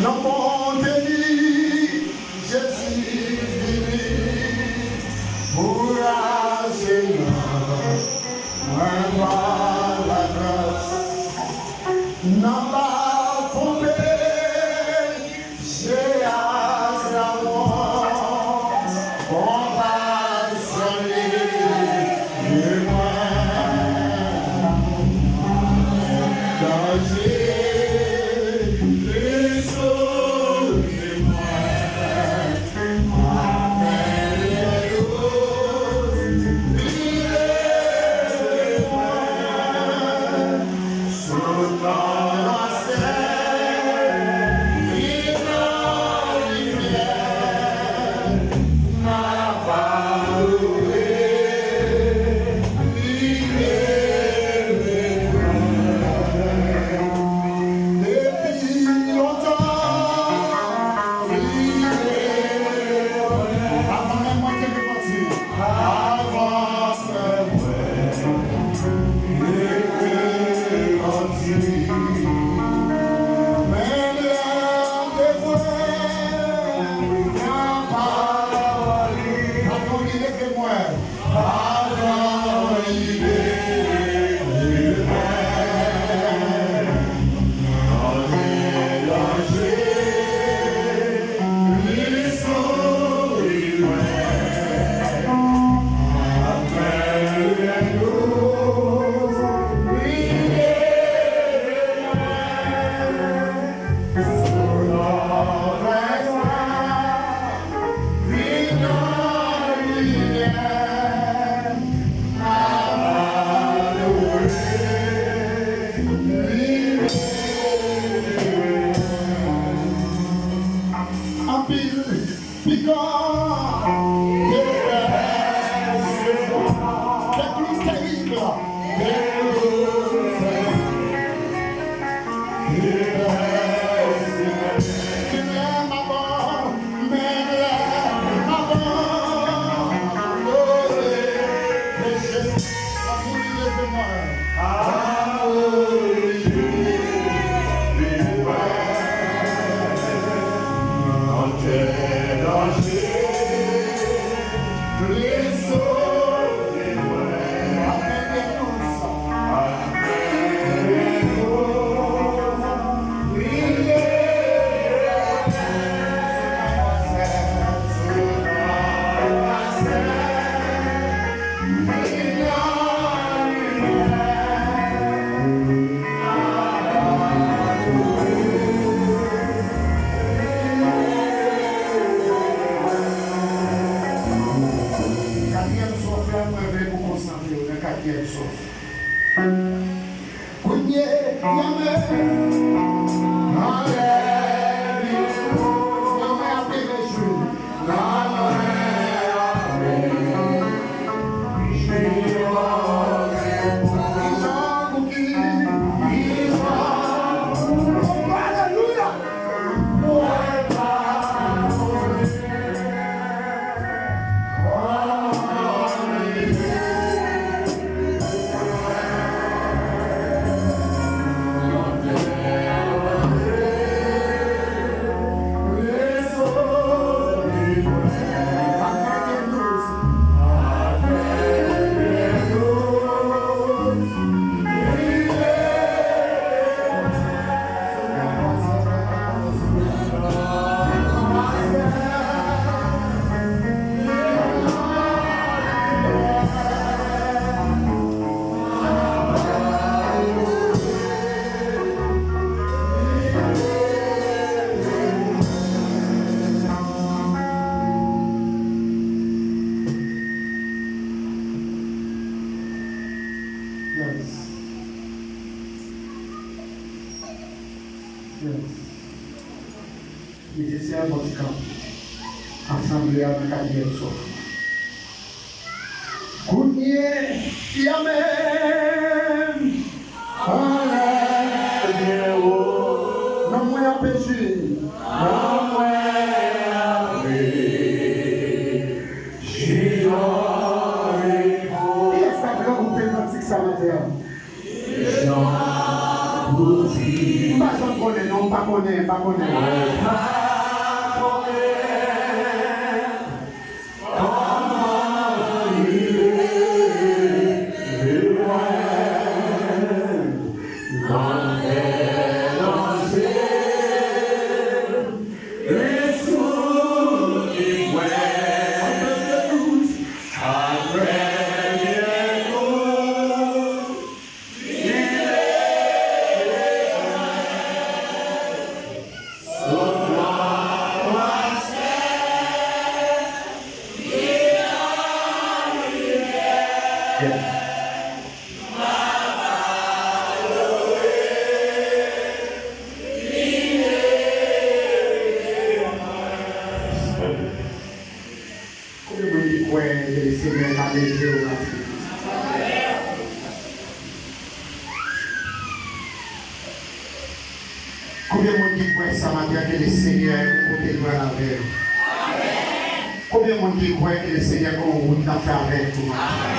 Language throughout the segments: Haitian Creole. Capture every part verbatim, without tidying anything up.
Nan bonte li, Jezi vini pou rache nanm mwen pa lagras. Nan pafon peche a, sa won konpasyon li mwen. Danje li sove mwen. Depi lontan, li te konnen. Avan menm mwen te repanti, avan menm mwen te repanti, menm lè m te kwè nan pawòl li. Patwon li leve mwen. Anpil. Pikan, de klou terib, de klou terib. Menm lè m abandone, menm lè m abandone, peche, la pou li leve mwen. Katriyèm sòf la, mwen vle pou konsantre w nan katriyèm sòf. Kounye a menm, alelouya, nanm mwen ap rejwi, nanm mwen ap rejwi. Kijan pou ki, kijan pou, alelouya. Yes. Yes. Mizisyen an, bon ti kanpe. Asanble a nan katriyèm sòf. Kounye a menm, anlè byen wo, nanm mwen ap rejwi. Nanm mwen ap rejwi. Kiyès k ap regwoupe kantik sa maten an? M pa janm konnen non, m pa konnen, pa konnen. Konbyen moun ki kwè ke Lesenyè ka leve yo maten? Konbyen moun ki kwè sa maten ke Lesenyè gon kote l pral avè yo? Konbyen moun ki kwè ke Lesenyè gon wout l ap fè avèk yo maten?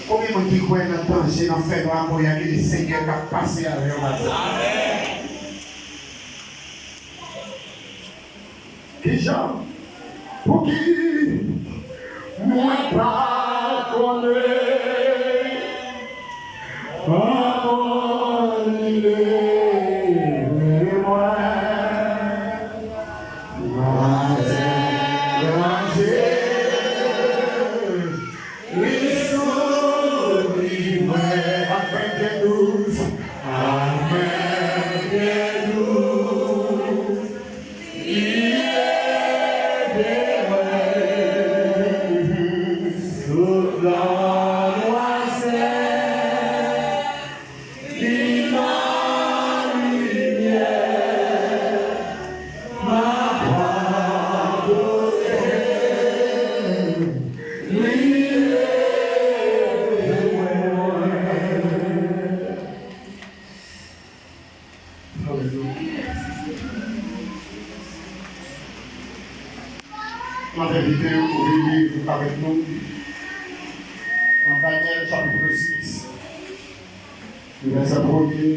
Konbyen moun ki kwè nan danje, nan fènwa, mouri a, ke Lesenyè ka pase avè yo maten? Kijan? Pouki mwen pa konnen kòman li leve mwen? Mwen te ranje. Li souri mwen ak men byen dous, ak men byen dous. Li leve mwen sot nan nwasè. Li nan limyè, m ap adore. Li leve mwen. Alelouya. M ap envite w pou vini avèk nou nan Danyèl chapit sis. Vèsè premye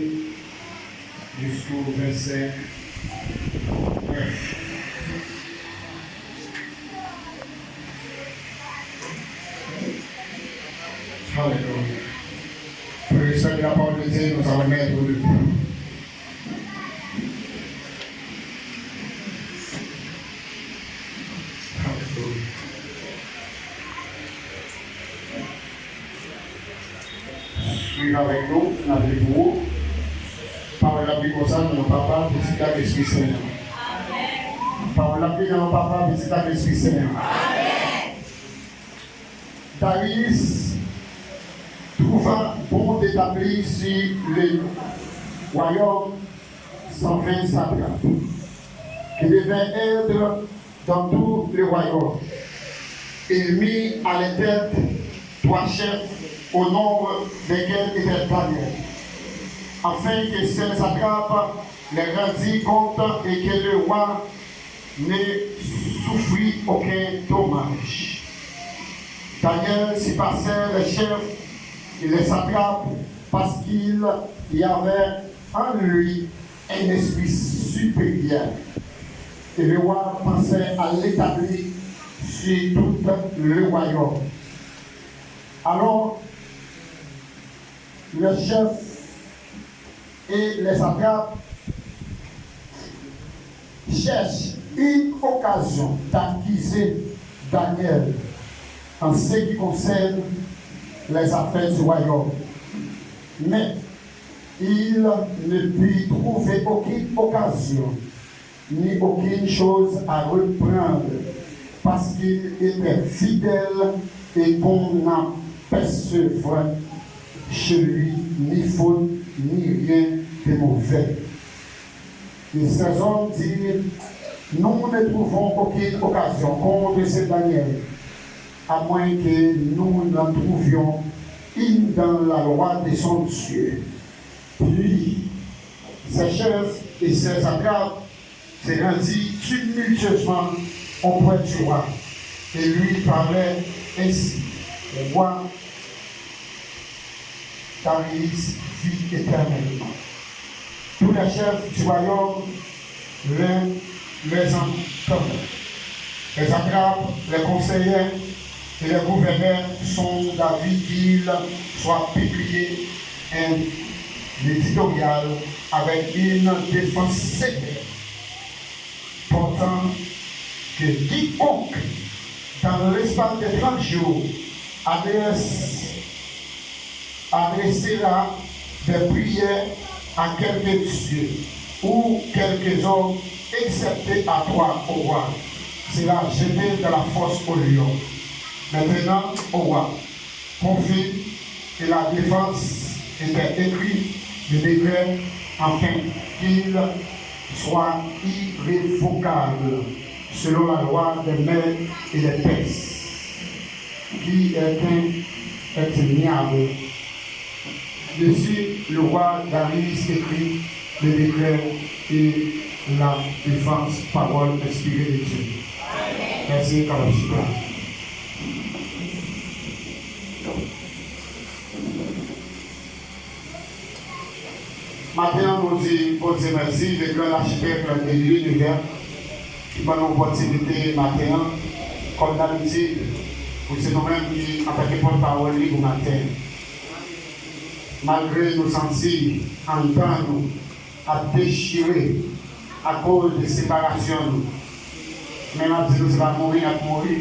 jiskou vèsè nèf. Alelouya. Frères et sœurs de la parole de Dieu, nous allons mettre debout. Alelouya. Swiv avèk nou, n ap li pou ou. Pawòl la di konsa, nan non Papa, Pitit ak Lespri Sen an. Pawòl la di nan non Papa, Pitit ak Lespri Sen an. Darius trouva bon d'établir sur le royaume cent vingt satrapes, qui devaient être dans tout le royaume, et mit à leur tête trois chefs, au nombre desquels était Daniel, afin que ces satrapes les rendît compte et que le roi ne souffrît aucun dommage. Daniel surpassait les chefs et les satrapes parce qu'il y avait en lui un esprit supérieur. Et le roi pensait à l'établir sur tout le royaume. Alors, les chefs et les satrapes cherchent une occasion d'accuser Daniel en ce qui concerne les affaires du royaume. Mais il ne put trouver aucune occasion ni aucune chose à reprendre, parce qu'il était fidèle et qu'on n'apercevait chez lui ni faute ni rien de mauvais. Et ces hommes dirent, nous ne trouvons aucune occasion contre ce Daniel, à moins que nous n'en trouvions une dans la loi de son Dieu. Puis, ces chefs et ces satrapes se rendit tumultueusement auprès du roi et lui parlait ainsi. Le roi Darius vit éternellement. Tous les chefs du royaume, les, les satrapas, les satrapas, les conseillers et les gouverneurs sont d'avis qu'il soit publié un éditorial avec une défense sévère portant que quiconque, dans l'espace de trente jours, adresse adressera des prières à quelque dieu ou quelques hommes, excepté à toi, ô roi, sera jeté dans la fosse aux lions. Maintenant, ô roi, confirme que la défense était écrite de décret afin qu'il soit irrévocable selon la loi des Mèdes et des Perses, qui est un, est un niable. Dessus, le roi Darius écrit le décret et la défense, parole inspirée de Dieu. Mèsi, Kalachita. Maten an, nou di Bondye mèsi, le grand architecte de l'univers, ki ban nou opòtinite maten an, kòm dabitid, pou se nou menm ki antanke pòtpawòl li pou maten. Malgre nou santi anndan nou ap dechire akoz de separasyon nou, men m ap di nou, se pa mouri n ap mouri,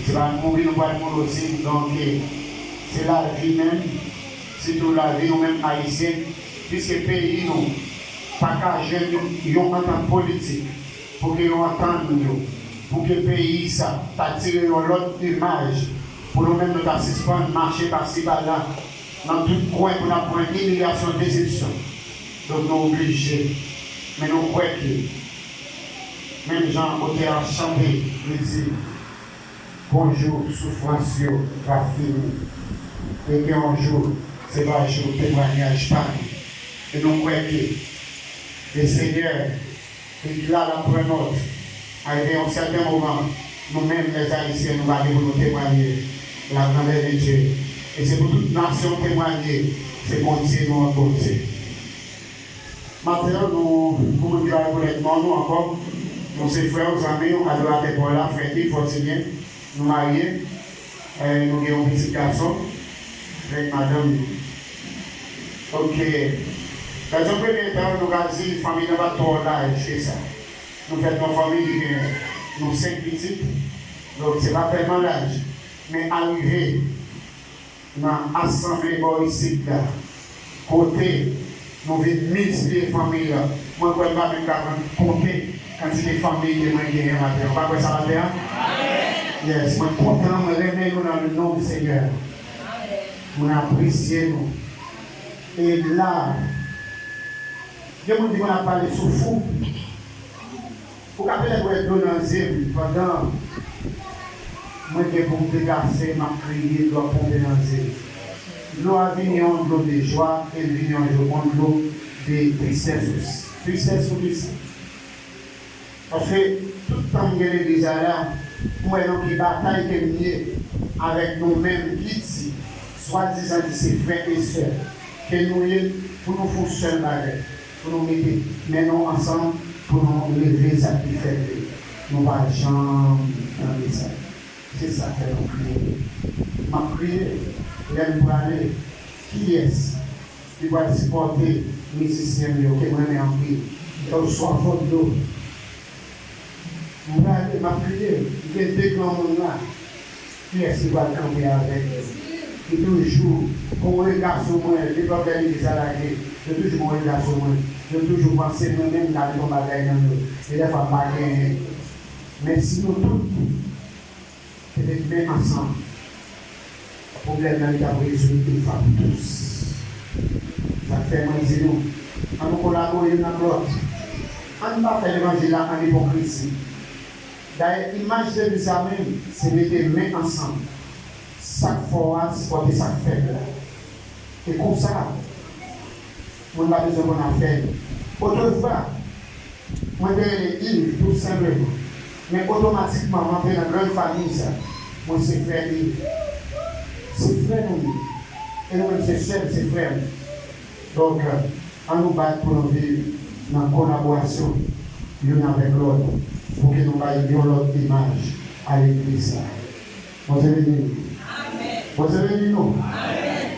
se pa mouri nou pral mouri osi. Donk, se lavi menm, sitou lavi nou menm Ayisyen, piske peyi nou pa ka jwenn yon, yon antant politik pou ke yo antann yo, pou ke peyi sa ta tire yon lòt imaj, pou nou menm nou ta sispann mache pasi pala nan tout kwen pou n ap pran imilyasyon, desepsyon. Donk nou oblije, men nou kwè ke, menm jan otè a chante, li di, yon jou soufrans yo va fini, e ke yon jou se va jou temwayaj pa nou. E nou kwè ke Lesenyè, li la, l ap pran nòt. Arive yon sèten moman, nou menm, lèzayisyen, nou pa gen pou nou temwaye la grandeur de Dieu. E se pou tout nasyon temwaye, se Bondye nou an Bondye. Maten an, nou, pou moun ki pa rekonèt non nou ankò, nou se frè w, zanmi w, adoratè pa w la, frè Yves Fortunien, nou marye, eh, nou gen yon pitit gason avèk madanm nou. Ok. Nan yon premye tan, nou ka di fanmi nan pa t twò laj ke sa. Nou fèt nan yon fanmi ki gen nou senk pitit, donk se pa tèlman laj. Men arive nan asanble bò isit la, kote nou vin miltipliye fanmi an, mwen kwè m pa menm ka konte kantite fanmi ke mwen genyen maten an. Ou pa kwè sa maten an? Yes, mwen kontan, mwen renmen nou nan le non du Seigneur. Mwen apresye nou. E la, gen moun ki konn ap pale sou fou. Ou ka petèt wè dlo nan zye m pandan mwen gen pou m deplase, m ap kriye, dlo ap ponpe nan zye m. Dlo a vini yon dlo de jwa, e l vini yon dlo, yon dlo de tristès osi. Tristès pou kisa? Paske tout tan m gen legliz la la, m wè nan ki batay ke m ye avèk nou menm ki di, swadizan di se frè e sè ke nou ye, pou nou fè yon sèl bagay, pou nou mete men nou ansanm, pou nou leve sa ki fèb yo. Nou pa janm tande sa. Se sa k fè nou kriye. M ap kriye, lè m prale, kiyès ki pral sipòte mizisyen m yo ke m renmen anpil? Yo swa fò dlo. M prale, m ap kriye, m gen de granmoun la. Kiyès ki pral kanpe avèk yo? Yo toujou gon rega sou mwen, depi lè legliz la lage, yo toujou gon rega sou mwen. Yo toujou panse mwen menm m ka met yon bagay nan yo. E dèfwa m pa genyen. Men si nou tout te met men ansanm, pwoblèm nan li t ap rezoud yon fwa pou tous. Sa k fè mwen di nou, ann nou kolabore youn ak lòt. Ann pa fè levanjil la an ipokrizi. Dayè, imaj legliz la menm, se mete men ansanm. Sa k fò a, sipòte sa k fèb la. E konsa, moun pa bezwen konn afè l. Otrefwa, mwen te rele Yves, tou senpleman. Men otomatikman, m antre nan grann fanmi sa. Mwen se frè Yves. Se frè nou ye. E nou menm se sè m, se frè m. Donk, An nou bat pou nou viv nan kolaborasyon youn avèk lòt, pou ke nou bay yon lòt imaj a legliz sa. Bondye beni nou. Bondye beni nou.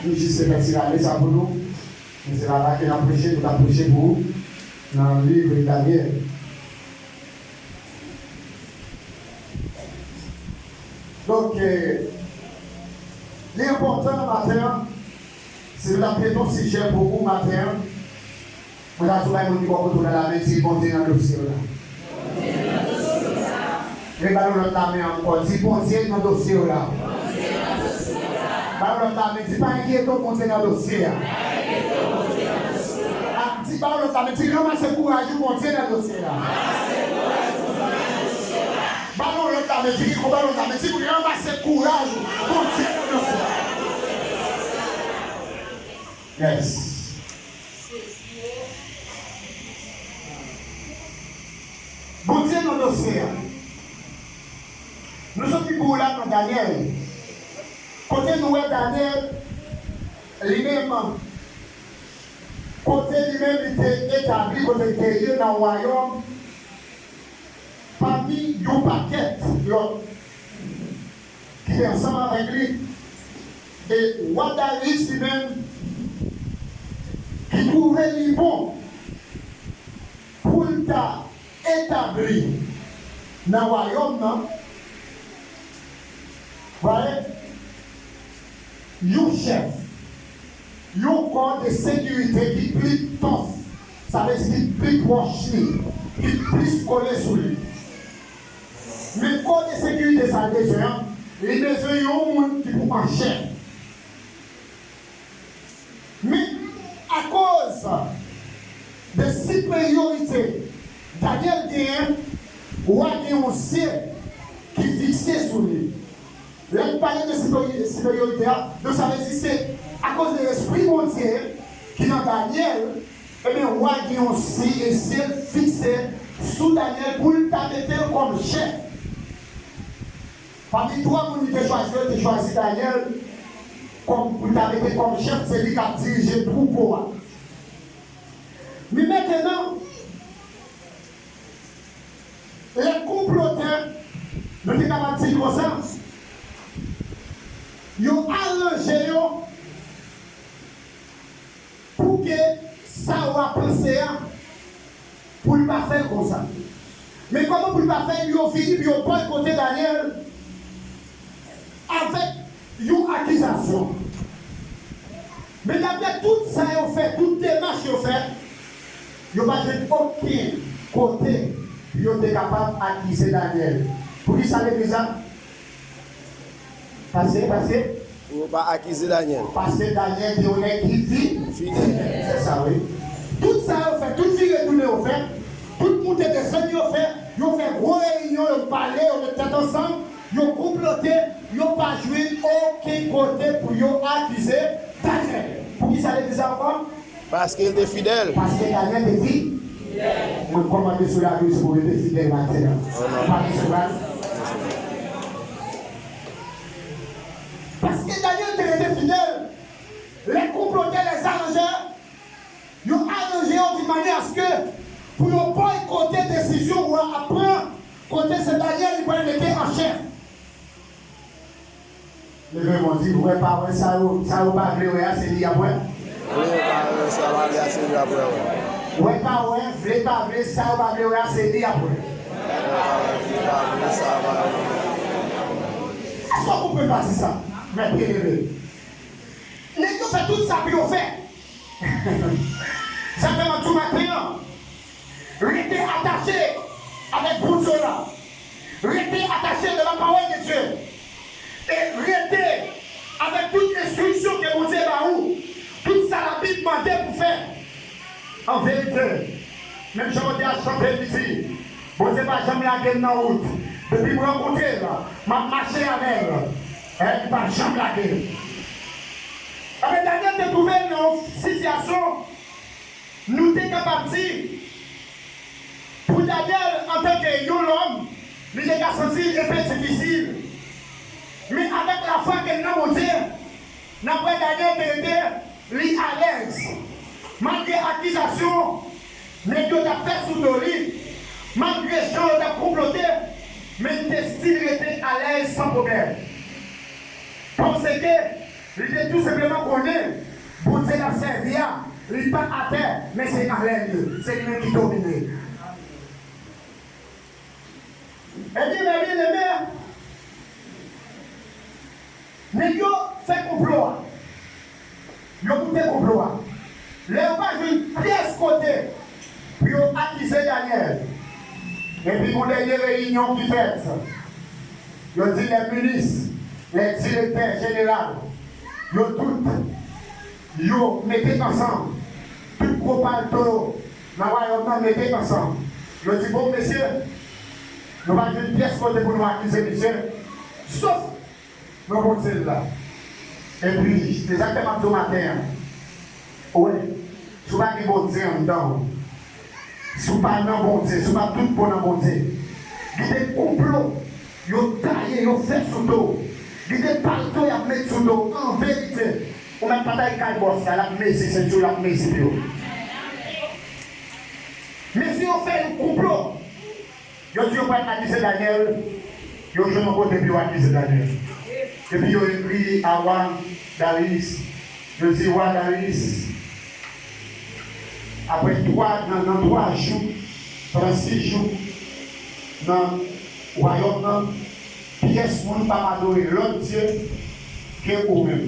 M jis te fè ti rale sa pou nou. Men se la ba ke n ap preche, nou t ap preche pou ou nan liv Danyèl. Donk, eh, li enpòtan maten an, si nou t ap trete yon sijè pou ou maten an, mwen ta sou bay moun ki bò kote w la lamen, di Bondye nan dosye w la. Men ba l yon lòt lamen ankò, di Bondye nan dosye w la. Ba l yon lòt lamen, di pa enkyete w, Bondye nan dosye a. Ah, di ba l yon lòt lamen, di ranmase kouraj ou, Bondye nan dosye a. Ba l yon lòt lamen, figi kou ba l yon lòt lamen, di ranmase kouraj ou, Bondye nan dosye a. Yes. Bondye nan dosye a. Nou sot li pou w la nan Danyèl. Kote nou wè Danyèl, li menm, kote li menm li te etabli, kote li te ye nan wayòm, pami yon pakèt lòt ki te ansanm avèk li. E wa Darius li menm, ki twouve li bon pou l ta etabli nan wayòm nan, vwale, yon chèf, yon kò de sekirite ki pli tòf, sa vle di ki pli pwòch li, ki plis kole sou li. Men kò de sekirite sa l bezwen an, li bezwen yon moun ki pou an chèf. Men, akoz de siperyorite Danyèl genyen, wa gen yon zye ki fikse sou li. Lè n pale de siperyo-, siperyorite a, donk sa vle di se akoz de Lespri Bondye ki nan Danyèl, ebyen, wa gen yon si-, zye l fikse sou Danyèl pou l ta mete l kòm chèf. Pami twa moun li te chwazi yo, li te chwazi Danyèl kòm, pou l ta mete kòm chèf, se li k ap dirije twoupo a. Men mentenan, lè konplotè, nou te kapab di l konsa, yo aranje yo pou ke sa w a panse a, pou l pa fè l konsa. Men kòman pou l pa fè l, yo vini pou yo bòykote Danyèl avèk yon akizasyon. Men daprè tout sa yo fè, tout demach yo fè, yo pa jwenn okenn kote pou yo te kapab akize Danyèl. Poukisa legliz la? Paske, paske. Pou yo pa akize Danyèl. Paske Danyèl te yon nèg ki fi-, fidèl. Se sa, wi. Tout sa yo fè, tout vire tounen yo fè, tout moute desann yo fè, yo fè gwo reyinyon, yo pale, yo met tèt ansanm, yo konplote, yo pa jwenn okenn kote pou yo akize Danyèl. Poukisa legliz la ankò? Paske l te fidèl. Paske Danyèl te fi-, mwen kòmande sou lavi w, se pou w rete fidèl maten an. Ou pa gen souvèl. Paske Danyèl te rete fidèl, lè konplotè, lè zaranjè, yo aranje yo d'une manière à ce que pou yo bòykote desizyon wa a ap pran, kote se Danyèl li pral mete an chèf. Leve men w, di, wè pa wè, sa yo, sa yo pa vle wè a, se li y ap wè. Wè pa wè, sa yo pa vle a, se li y ap wè, wè. Wè pa wè, vle pa vle, sa yo pa vle wè a, se li y ap wè. Wè pa wè, vle pa vle, sa yo pa vle. Èske w konprann pati sa? Mèt byeneme. Nèg yo fè tout sa pou yo fè. Sa fè m ap di w maten an, rete atache avèk Bondye w la. Rete atache de la parole de Dieu. E rete avèk tout enstriksyon ke Bondye ba ou. Tout sa Labib mande pou fè. An verite, menm jan Bondye a chante, li di, Bondye pa janm lage m nan wout. Depi m rankontre l, m ap mache avè l. E li pa janm lage m. Ebyen, Danyèl te twouve l nan yon sitiyasyon, nou te kapab di, pou Danyèl, antanke yon lòm, li te ka santi l enpe difisil. Men avèk lafwa ke l nan Bondye, n ap wè Danyèl te rete li alèz. Malgre akizasyon nèg yo t ap fè sou do li, malgre jan yo t ap konplote, men li te still rete alèz san pwoblèm. Paske li te tou senpleman konnen Bondye l ap sèvi a, li pa atè, men se anlè l ye, se li menm ki domine. Ebyen, mè byeneme, nèg yo fè konplo a. Yo moute konplo a. Lè yo pa jwenn pyès kote pou yo akize Daniel, epi gon dènye reyinyon ki fèt, yo di lè minis, lè direktè jeneral, yo tout, yo mete ansanm, tout gwo palto yo nan wayòm nan mete ansanm. Yo di, bon, mesye, nou pa jwenn pyès kote pou nou akize misye, sof nan Bondye l la. Epi, se sa k fè m ap di w maten an. Ou wè, si w pa gen Bondye anndan w, si w pa nan Bondye, si w pa tout bon nan Bondye, gen de konplo yo taye, yo fè sou do w, gen de palto y ap met sou do w. An verite, ou mèt pa t al kay bòs la, l ap mezi senti w, l ap mezi pye w. Men si yo fè yon konplo, yo di yo pral akize Daniel, yo jwenn yon kote pou yo akize Daniel. Epi yo ekri a wa Darius, yo di, wa Darius, apre twa, nan, nan twa jou, pandan sis jou, nan wayòm nan, pyès moun p ap adore lòt dye ke ou menm.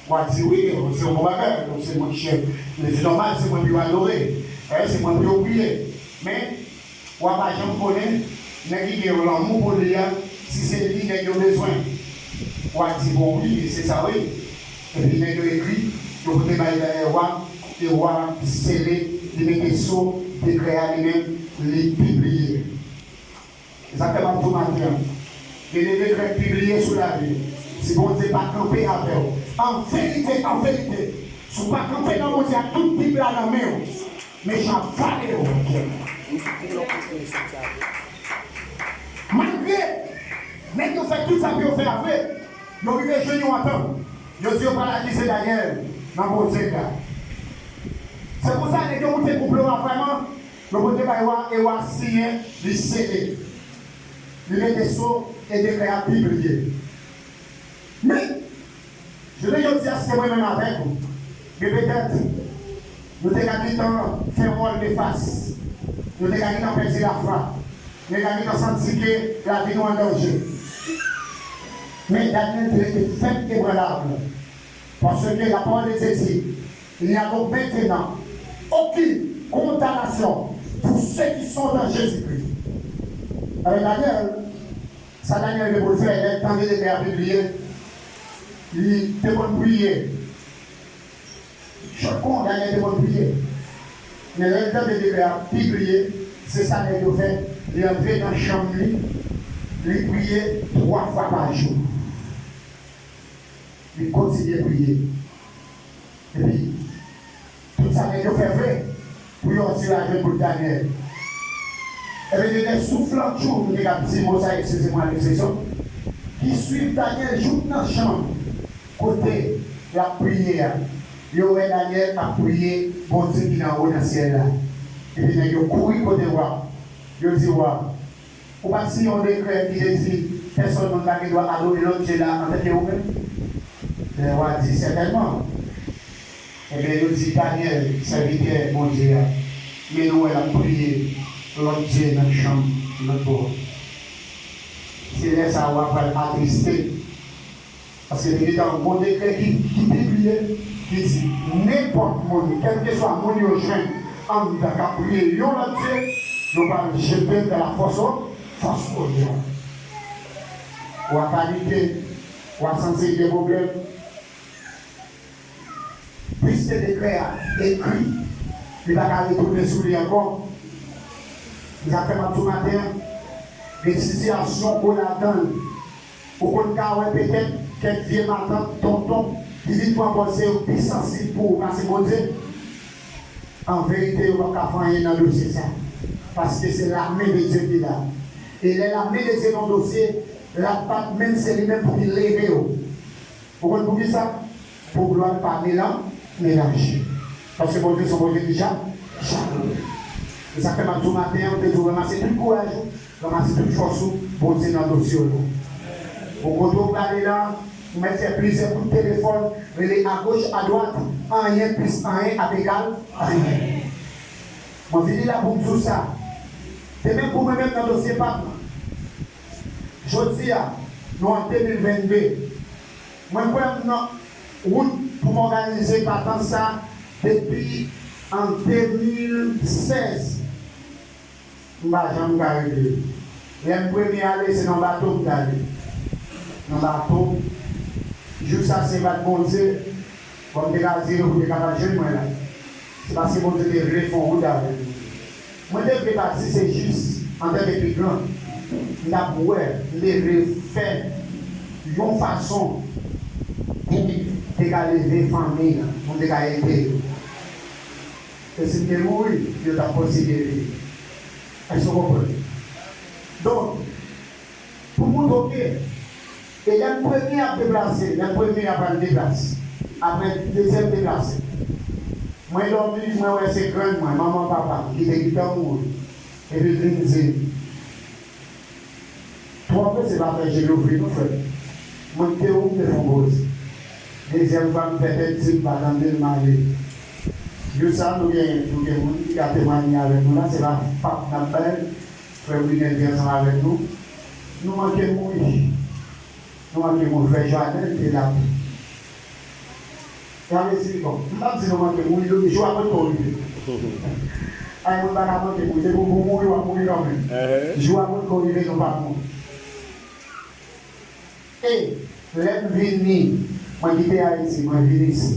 W a di, wi, se yon bon bagay, donk se mwen ki chèf. Li di, nòmal, se mwen pou yo adore. Dayè, se mwen pou yo priye. Men, w a pa janm konnen nèg ki gen yon lanmou pou li a, si se li nèg yo bezwen. W a di, bon, wi, se sa, wi. Epi nèg yo ekri, yo pote bay dèyè wa, e wa sele, li mete so, dekrè a li menm, li pibliye. Se sa k fè m ap di w maten an, gen de dekrè k pibliye sou lavi w. Si Bondye pa kanpe avè w, an verite, an verite, si w pa kanpe nan Bondye ak tout Bib la nan men w, mechan ap vale w. Malgre nèg yo fè tout sa pou yo fè a vre, yo rive jwenn yon antant. Yo di yo pral akize Daniel nan Bondye la. Se konsa nèg yo moute konplo a vrèman, yo pote bay wa, e wa siyen, li sele. Li mete so, e dekrè a pibliye. Men, jounen jodi a, si se mwen menm avèk ou, men petèt, nou te ka gentan fè wòl de fas. Nou te ka gentan pèdi lafwa. Nou te ka gentan santi ke lavi nou an danje. Men Daniel te rete fèm ebranlab. Paske la parole de Dieu dit, il n'y a donc maintenant aucune condamnation pour ceux qui sont en Jésus-Christ. Alò, Daniel, sa Daniel te pou l fè, lè l tande dekrè a pibliye, li te konn priye. Chak kon, Daniel te konn priye. Men lè l tande dekrè a pibliye, se sa nèg yo fè, li antre nan chanm li, li priye twa fwa pa jou. Li kontinye priye. Epi, tout sa nèg yo fè vre pou yo anti la jwenn pou Daniel. Ebyen, gen de souflantchou, m te kab di mo sa, eskize mwen ak ekspresyon, ki swiv Daniel jouk nan chanm kote l ap priye a. Yo wè Daniel ap priye Bondye ki nan wo nan syèl la. Epi nèg yo kouri kote wa. Yo di wa, ou pa t siyen yon dekrè ki te di pèsonn moun pa gen dwa adore lòt dye la antanke ou menm? Lè wa di, sètènman. Ebyen, yo di Danyèl, sèvitè Bondye a, men nou wè l ap priye lòt dye nan chanm lòt bò. Se lè sa a wa pral atriste. Paske te gentan yon gwo dekrè ki, ki pibliye, ki di, nenpòt moun, kèlkeswa moun yo jwenn anndan k ap priye yon lòt dye, yo pral jete l dans la fosse aux, fosse aux lions. Wa panike, wa santi l gen pwoblèm. Piske dekrè a ekri, li pa ka retounen sou li ankò. Se sa k fè m ap di w maten an, gen sitiyasyon ou ladan l, ou konn ka wè petèt kèk vye matant, tonton, ki vin pran pòz se yo pi sansib pou ou pase Bondye. An verite, yo p ap ka fè anyen nan dosye sa, paske se la men de Dye ki la. E lè la men de Dye nan dosye, l ap bat menm se li menm pou li leve yo. Ou konn poukisa? Pou glwa l pa melan-, melanje. Paske Bondye se yon Bondye ki ja, ja. E sa fè m ap di w maten an, m te di w ranmase tout kouraj ou, ranmase tout fòs ou, Bondye nan dosye w la. Bon, kote w prale la, ou mèt fè plizyè kout telefòn, rele agoch, adwat, anyen plis anyen ap egal anyen. Mwen vini la pou m di w sa. Demen pou mwen menm nan dosye pa m nan. Jodi a, nou an de mil venn de. Mwen kwè m nan wout pou m òganize patans sa depi an de mil sèz. M pa janm ka regle l. Lè m premye ale, se nan bato m t ale. Nan bato. Jou sa se bat Bondye. Bon, m te ka di yo pou te kapab jwenn mwen la. Se paske Bondye te vle fè yon wout avè m. Mwen te vle pati, se jis, an tèm epi gran, m t ap wè, m te vle fè yon fason pou m te ka leve fanmi an, pou m te ka ede yo. E si m te mouri, yo t ap konsidere. Èske w konprann? Donk, pou moutre w ke, e lè m premye ap deplase, lè m premye ap al deplase, apre dezyèm deplase, mwen dòmi, mwen wè se grann mwen, manman papa m, ki te gentan mouri, epi l vin di m, twò prese pa fè je louvri non, frè m. Mwen kite ou, m te fè yon poze. Dezyèm fwa, m fè tèt di m pa tande l, m ale. Jou sa, nou gen, nou gen moun ki ka temwanye avèk nou la, se pa fap n ap bay. Frè Brunel te ansanm avèk nou. Nou manke mouri. Nou manke mouri. Frè Joanel te la tou. Sa vle di, bon, m p ap di nou manke mouri, jou a potko rive. Ay, moun pa ka manke mouri. Depi w pou mouri, w ap mouri kanmenm. Jou a potko rive, nou p ap mouri. E lè m vini, mwen kite Ayiti, mwen vin isi.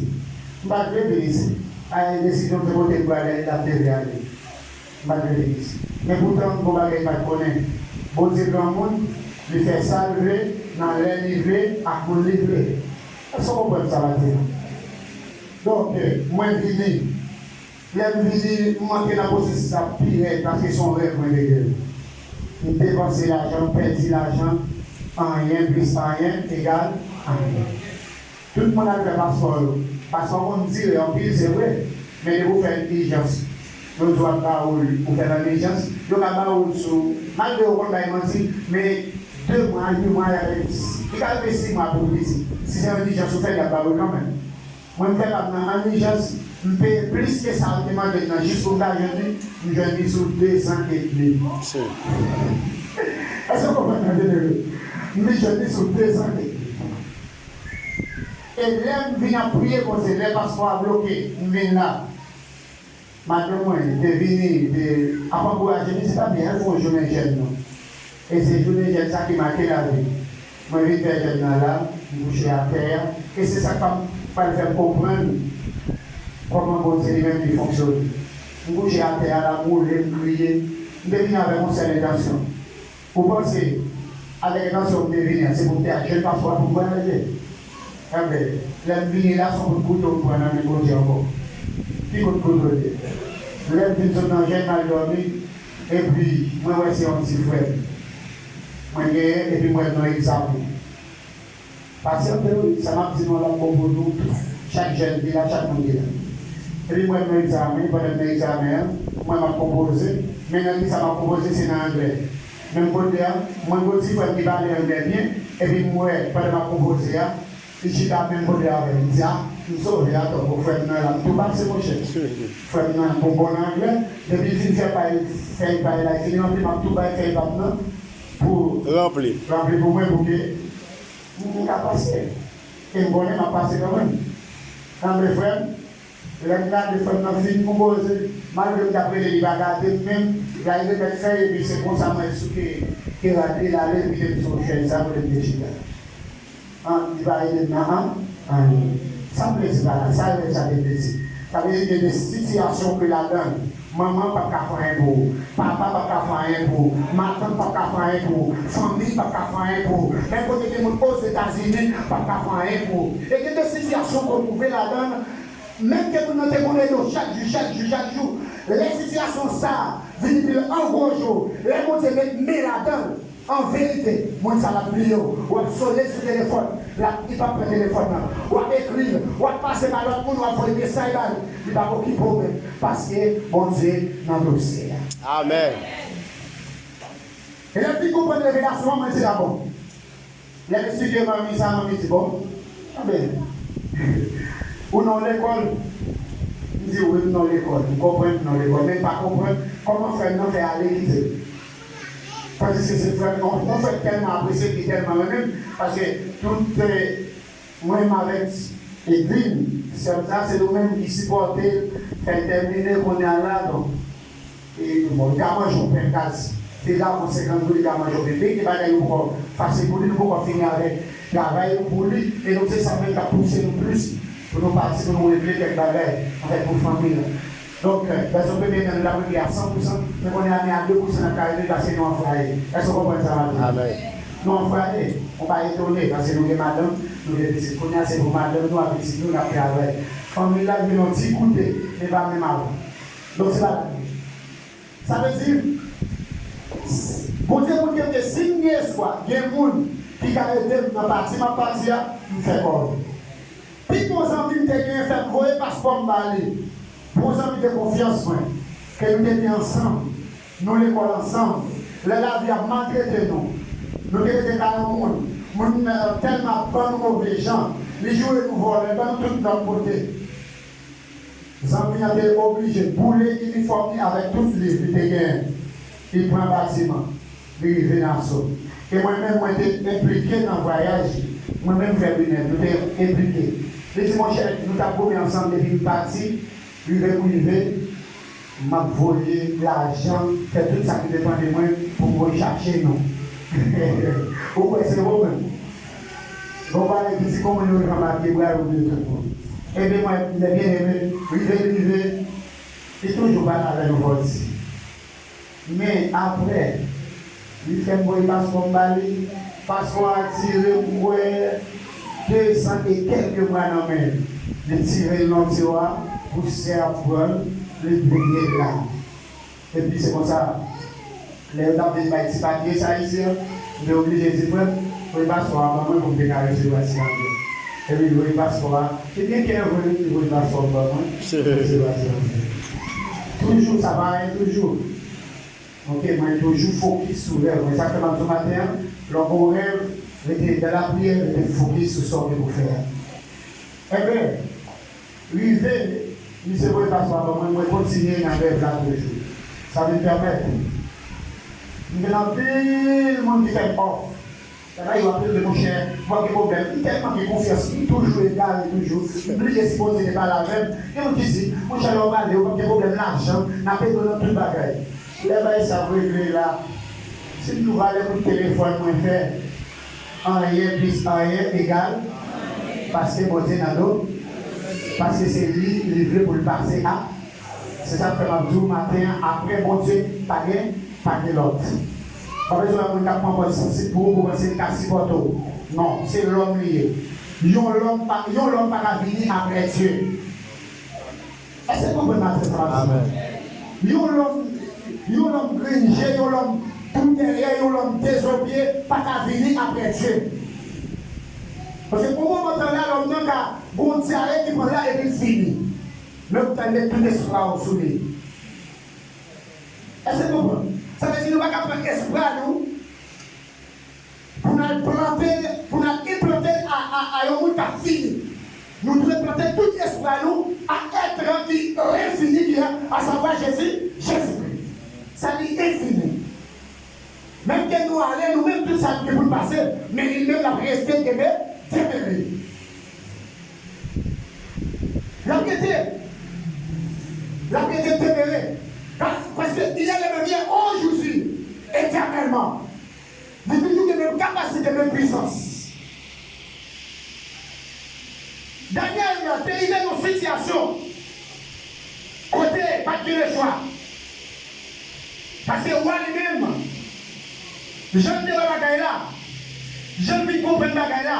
M pa t vle vin isi. Ay, desizyon te pote m pou ale, l ap te vle ale. M pa t vle vin isi. Men poutan, m gon bagay m pa t konnen. Bondye granmoun, li fè sa l vle, nan lè li vle, ak moun li vle. Èske w konprann sa m ap di la? Donk, mwen vini. Lè m vini, m antre nan pwosesis la pi rèd, paske se yon rèv mwen te gen. M depanse lajan, m pèdi lajan, anyen plis anyen egal anyen. Tout moun al fè paspò yo. Paspò konn dire anpil, se vre, men depi w fè l ijans, yo di w ap ba ou l, ou fè l an ijans, yo ka ba ou l sou, malgre yo konn bay manti, men de mwa, uit mwa, y ap, li ka rive sis mwa pou w piti. Si se an ijans ou fè l, y ap ba ou l kanmenm. Mwen, m fè pa m nan an ijans, m peye plis ke sa yo te mande m nan jis pou m ta jwenn li, m jwenn li sou dezan edmi. Èske w konprann nan jenere? M vin jwenn li sou dezan edmi. E lè m vin ap priye Bondye, lè paspò a bloke, m vin la. Madanm mwen te vini, te ap ankouraje m, li di, "Papi, al fè yon jounen jèn non." E se jounen jèn sa ki make lavi m. Mwen vin fè jèn nan la, m kouche atè a. E se sa k ap pral fè m konprann kòman Bondye li menm li fonksyone. M kouche atè a la, m woule, m kriye. M te vini avèk yon sèl entansyon. Ou panse, avèk entansyon m te vini an, se pou m te al jwenn paspò a pou m vwayaje? Enben, lè m vini la, se yon kout kouto m pran nan men Bondye ankò. Ki kout kouto l ye? Lè m fin sot nan jèn, m al dòmi, epi mwen wè se yon ti frè m mwen genyen, epi m wè l nan egzamen. Pasyante wi, sa m ap di nou an l ap bon pou nou. Chak jèn ki la, chak moun ki la. Epi m wè m nan egzamen, pandan m nan egzamen an, m wè m ap konpoze, men nan kisa m ap konpoze, se nan anglè. Menm kote a, m wè yon ti frè m ki pale anglè byen, epi m wè, pandan m ap konpoze a, li chita menm kote avè m. M di, "A, m sove atò, bon, frè m nan la, m tou pase, monchè." Frè m nan bon, bon nan anglè, depi l fin fè pay, fèy pay la, l fin ranpli, m ap tou bay fèy pa m nan pou ranpli pou mwen, pou ke m, m ka pase. E m konnen m ap pase kanmenm. Anben, frè m, lè m gade frè m nan fin konpoze, malgre m t ap rele, li pa gade m menm, la li remèt fèy, epi se konsa mwen sou ke, ke rad li l ale, li kite m sou chèz sa kote m te chita. An, li pa ede m nan an, anyen. Sa m vle di pa la, sa rèv sa te vle di? Sa vle di gen de sitiyasyon ke ladan l, manman p ap ka fè anyen pou ou, papa p ap ka fè anyen pou ou, matant p ap ka fè anyen pou ou, fanmi p ap ka fè anyen pou ou, menm kote gen moun Ozetazini p ap ka fè anyen pou ou. E gen de sitiyasyon ke w twouve ladan l, menm ke moun nan te konn ede w chak jou, chak jou, chak jou, lè sitiyasyon sa a vin pi an gwo je w, lè Bondye met men ladan l, an verite, moun sa l ap bliye w, w ap sone l sou telefòn, L ap, li p ap pran telefòn nan. W ap ekri l, w ap pase ba lòt moun, w ap voye mesaj ba li. Li p ap okipe w menm, paske Bondye nan dosye a. Amèn. E lè m fin konprann revelasyon an, mwen di, a bon. Lè m esplike manmi sa, manmi di, bon, anben, ou nan lekòl? M di, wi, m nan lekòl. M konprann m nan lekòl, men m pa konprann kòman frè m nan fè ale kite m. Tandiske se frè m, yon, yon frè m tèlman apresye, ki tèlman renmen m, paske tout, eh, mwen menm avèk Edwin, sè m sa, se nou menm ki sipòte l, fè l tèmine, kounye a la, donk, e, bon, li ka manje yon pen kazi. Deja avans senkant goud, li ka manje yon pen. Men gen bagay yo poko fasil pou li, nou poko fini avèk travay yo pou li, e donk se sa menm k ap pouse nou plis pou nou pati, pou nou regle kèk bagay, anfèt, pou fanmi an. Donk, eh, vèsyon premye tan nou t ap regle a san pou san, men kounye a, men a de pou san n ap ka regle l paske nou an fwaye. Èske w konprann sa m ap di? Amèn. Nou an fwaye, nou pa etone, paske nou gen madanm, nou gen pitit. Kounye a, se pou madanm nou ak pitit nou n ap travay. Fanmi la vin yon ti koute, men pa menm avan. Donk, se pa la. Sa vle di, Bondye montre m ke si m gen espwa, gen moun ki ka ede m nan pati m ap pati a, m fè kòb. Pi bon zanmi m te genyen fè m voye paspò m ba li. Bon zanmi de konfyans mwen, ke nou te byen ansanm, nou lekòl ansanm. Lè lavi ap maltrete nou, nou te rete kay yon moun, moun nan tèlman ap ban nou move jan, li joure nou vòlè, ban nou tout lòt kote. Zanmi an te oblije boule inifòm li avèk tout liv li te genyen. Li pran batiman, li rive Naso. E mwen menm, mwen te enplike nan vwayaj li. Mwen menm, frè Brinel, nou te enplike. Li di, monchè, nou t ap goumen ansanm depi m pati, rive m rive, m ap voye lajan, fè tout sa ki depann de mwen pou m voye chache nou. Ou kwè se ou menm? Bon, bagay ki di kòman yo jan map gen bra yo de tout moun. Ebyen, mwen, lè byen eme, rive, rive, li toujou pale avè nou fò di. Men apre, li fè m voye paspò m ba li. Paspò a dire m kwè de san e kèlke mwa nan men l. Li tire l nan tiwa, pousè ap pran l, li bliye l la. Epi se konsa, lè yo t ap vin bay ti papye sa isi an, m te oblije di frè m, voye paspò a ban mwen pou m te ka resevwa ti papye. Epi l voye paspò a, ebyen kè voye, li voye paspò a ban mwen, m resevwa ti papye. Toujou, sa pa anyen toujou. Ok, mwen toujou fokis sou rèv mwen. Sa k fè m ap di w maten an, lè w gen yon rèv, rete nan lapriyè, rete fokis sou sa w gen pou fè a. Enben, rive, misye voye paspò a ban mwen, mwen kontinye nan rèv la toujou. Sa vin pèmèt m gen anpil moun ki fè m òf. Sa va, yo ap rele, monchè, w ap gen pwoblèm. M tèlman gen konfyans, m toujou egare toujou. M bliye si Bondye te pale avè m. Gen moun ki di, monchè, lè w prale, w p ap gen pwoblèm lajan, n ap ede w nan tout bagay. Lè bagay sa ap regle la, si m tou prale kout telefòn mwen fè, anyen plis anyen egal, paske Bondye nan do, paske se li, li vle pou l pase a. Se sa k fè m ap di w maten an, apre Bondye, pa gen, pa gen lòt. Pa bezwen wè moun k ap pran pòz sansit pou ou, pou w panse l ka sipòte w. Non, se lòm li ye. Yon lòm pa, yon lòm pa ka vini apre Dye. Èske w konprann maten sa m ap di? Amèn. Yon lòm, yon lòm grenn je, yon lòm tou dèyè, yon lòm dezobye pa ka vini apre Dye. Paske pou moman tan la, lòm nan ka gon dyare ki pran l la epi l fini. Men ou pral met tout espwa w sou li. Èske w konprann? Sa vle di nou pa ka pran espwa nou pou n al plante l, pou n al enplante l a, a, a yon moun k ap fini. Nou dwe plante tout espwa nou a èt ki enfini, ki a, asavwa Jezi, Jezikri. Sa li enfini. Menm ke nou ale, nou menm tout sa nou gen pou n pase, men li menm l ap rete kenbe, demere. L ap rete. L ap rete demere. Pa-, paske il est le même hier, aujourd'hui, éternellement. Li toujou gen menm kapasite, menm pwisans. Danyèl te rive nan yon sitiyasyon kote pa t gen lechwa. Paske wa li menm, jan l te wè bagay la, jan l vin konprann bagay la,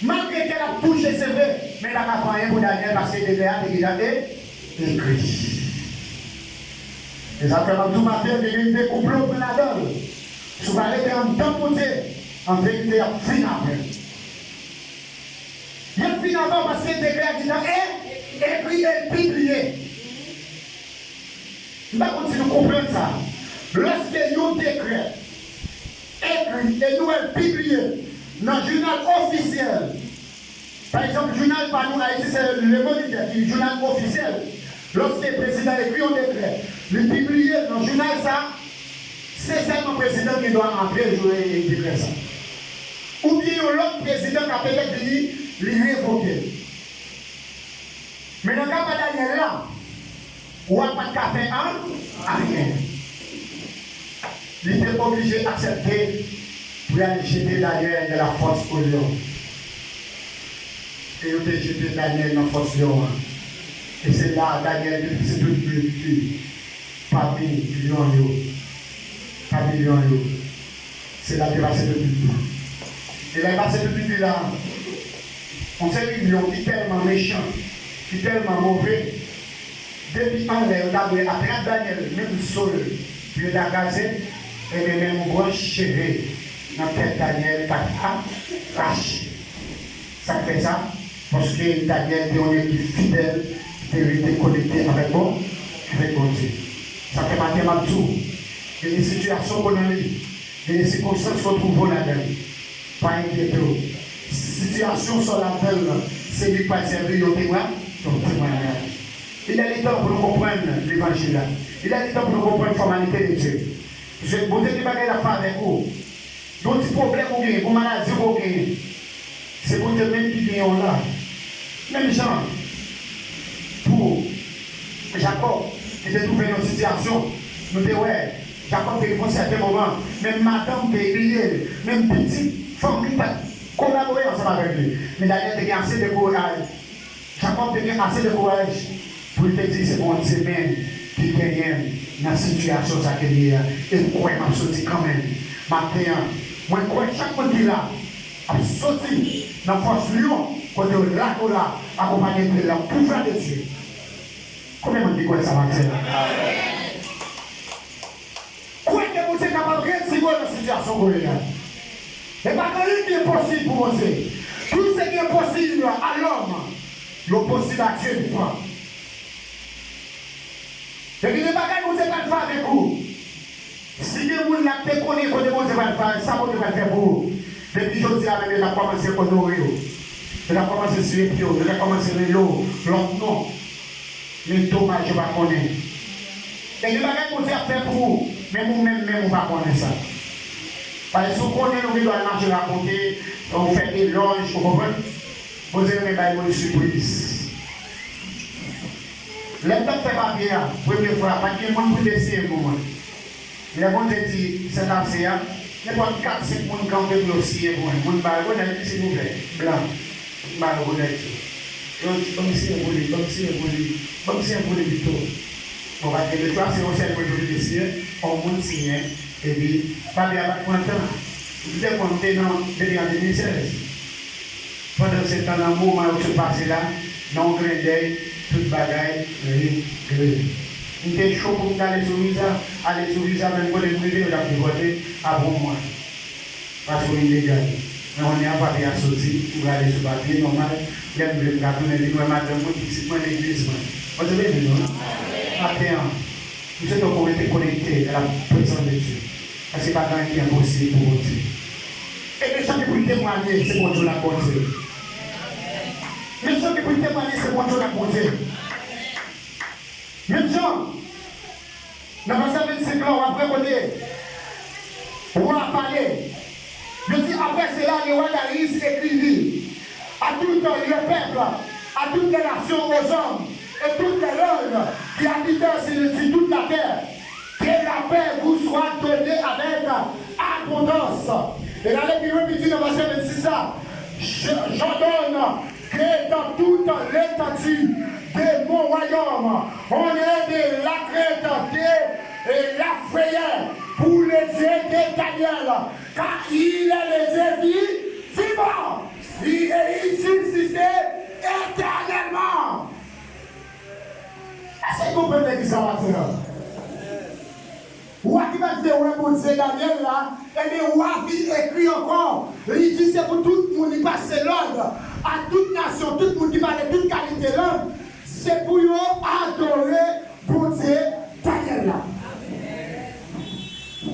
malgre ke l ap touche, se vre, men l pa ka fè anyen pou Danyèl, paske dekrè a te gentan e-, ekri. E sa fè m ap di w maten, te gen de konplo pran ladan l. Si w pa rete anndan Bondye, an verite, y ap fin avè w. Paske dekrè a gentan e, ekri e l pibliye. M pa konn si nou konprann sa. Lòske yon dekrè ekri e nou wè l pibliye nan jounal ofisyèl, pa egzanp, jounal pa nou Ayiti, se Le Moniteur ki jounal ofisyèl. Lòske prezidan ekri yon dekrè, li pibliye l nan jounal sa, se sèlman prezidan ki gen dwa antre jou e dekrè sa. Oubyen yon lòt prezidan ka petèt vini, li revoke l. Men nan ka pa Danyèl la, wa pa t ka fè an, anyen. Li te oblije aksepte pou y al jete Danyèl nan la fosse aux lions. E yo te jete Danyèl nan fòs lyon an. E se la Danyèl te pase tout nit li pami lyon yo. Pami lyon yo. Se la te pase tout nit li. E lè l pase tout nit li la, yon seri lyon ki tèlman mechan, ki tèlman move, depi anlè yo ta dwe atrap Danyèl, menm zo l pou yo ta kraze, ebyen menm yon branch cheve nan tèt Danyèl pa t ka rache. Sa k fè sa? Paske Danyèl te yon nèg ki fidèl, ki te rete konekte avèk Bon, avèk Bondye. Sa fè maten m ap di w, gen de sitiyasyon w nan li, gen de sikonstans w twouve w ladan li. Pa enkyete w. Sitiyasyon sa w ladan l lan, se li k pral sèvi yon temwa, yon temwayaj. Il est le temps pou nou konprann levanjil la. Il est le temps pou nou konprann fòmalite de Dye. Paske Bondye gen bagay l ap fè avèk ou. Yon ti pwoblèm ou genyen, yon maladi ou genyen, se Bondye menm ki genyen w la. Menm jan pou Jakòb, ki te twouve l nan sitiyasyon, nou te wè, Jakòb te rive yon sèten moman, menm madanm te bliye l, menm pitit, fanmi pa t kolabore ansanm avèk li. Men Danyèl te gen ase de kouraj Jakòb te gen ase de kouraj pou l te di se Bondye menm ki genyen m nan sitiyasyon sa ke m ye a, e m kwè m ap soti kanmenm. Maten an, mwen kwè chak moun ki la ap soti nan fòs lyon kote yo lage w la, akonpanye de la pouvwa de Dye. Konbyen moun ki kwè sa maten an? Kwè ke Bondye kapab retire w nan sitiyasyon kote w ye a. E pa gen anyen ki enposib pou Bondye. Tout ce qui est possible à l'homme, yo posib a Dye. E gen de bagay Bondye pral fè avèk ou. Si gen moun la ki te konnen kote Bondye pral fè, sa Bondye pral fè pou ou, depi jodi a menm yo t ap kòmanse onore w. Yo t ap kòmanse siye pye w, yo t ap kòmanse rele w lòt non. Men domaj yo pa konnen. Gen de bagay Bondye ap fè pou ou, men ou menm, menm ou pa konnen sa. Paske si w konnen l, ou gen dwa al mache rakonte, ou fè elòj, ou konprann? Bondye renmen bay moun sipriz. Lè m t ap fè papye a, premye fwa, pa t gen moun pou te siyen pou mwen. Lè Bondye di, c'est assez a, nenpòt kat, senk moun kanpe pou yo siyen pou mwen. Moun ba yo bonèt, silvouplè, blan. Moun ba yo bonèt yo. Yo di, ban m siyen pou li, ban m siyen pou li, ban m siyen pou li pito. Bon, pa t gen de chwa, se yon sèl moun pou li te siyen, yon moun siyen, epi papye a pa t pran tan. M te kwè m te nan, depi an de mil sèz. Pandan se tan, nan moman yo sot pase la, nan yon klendèy, tout bagay regle. M te cho pou m t ale sou viza, ale sou viza, menm kote m rive, yo t ap depòte apre yon mwa. Paske w ilegal. Men kounye a, papye a soti, m prale sou papye nòmal, lè m vle m ka tounen vin wè madanm mwen, pitit mwen, legliz mwen. Bondye beni nou, wi. Maten an, m swete w rete konekte a la prezans de Dye. Paske pa gen anyen ki enposib pou Bondye. E gen jan ki pou l temwaye, se Bondye w ap Bondye. Men jan ki pou l temwaye, se Bondye w ap Bondye. Menm jan, nan vèsè vennsenk la, w ap wè kote wa a pale. Yo di, après cela, le roi Darius écrivit à tout le peuple, à toutes les nations, aux hommes et toutes les langues qui habitent sur, sur toute la terre, que la paix vous soit donnée avec abondance. E l ale pi lwen, li di nan vèsè vennsis la, je, j'ordonne que dans toute l'étendue de mon royaume, on ait de la crainte et la frayeur pour le Dieu de Daniel, car il est le Dieu vi-, vivant, il, et il subsiste éternellement. Èske w konprann legliz la maten an? Wa ki pa t vle wè Bondye Danyèl la, ebyen, wa vin ekri ankò. Li di se pou tout moun, li pase lòd A tout nasyon, tout moun ki pale tout kalite lang, se pou yo adore Bondye Danyèl la.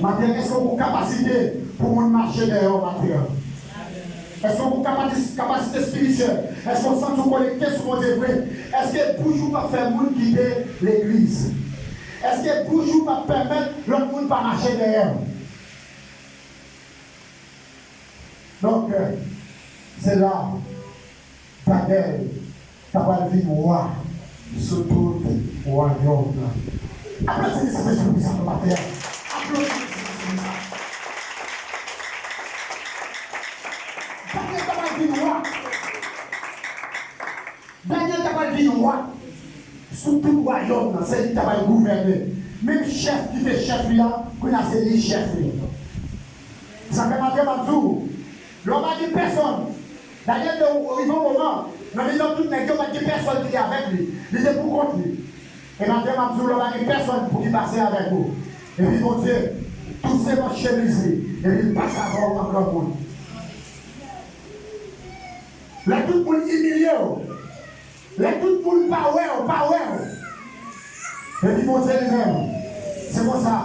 Maten, èske w gon kapasite pou moun mache dèyè w maten an? Èske w gon kapati-, kapasite espirityèl? Èske w santi w konekte sou Bondye vre? Èske bouch ou p ap fè moun kite legliz? Èske bouch ou p ap pèmèt lòt moun pa mache dèyè w? Donk, se la Danyèl ta pral vin wa sou tout wayòm nan. Aplodi Sentespri pou sa nan maten an. Aplodi Sentespri pou sa. Danyèl ta pral vin wa. Danyèl ta pral vin wa sou tout wayòm nan. Se li ki ta pral gouvène. Menm chèf ki te chèf li a, kounye a se li chèf li. Sa fè maten m ap di w, lè w pa gen pèsòn, Danyèl te rive yon moman, nan mitan tout nèg yo, pa t gen pèsòn ki te avèk li. Li te pou kont li. E maten m ap di w, lè w pa gen pèsòn pou ki pase avèk ou. Epi Bondye, tou se nan chemiz li, epi l pase avè w an gran moun. Lè tout moun imilye w, lè tout moun pa wè w, pa wè w. Epi Bondye li menm, se konsa,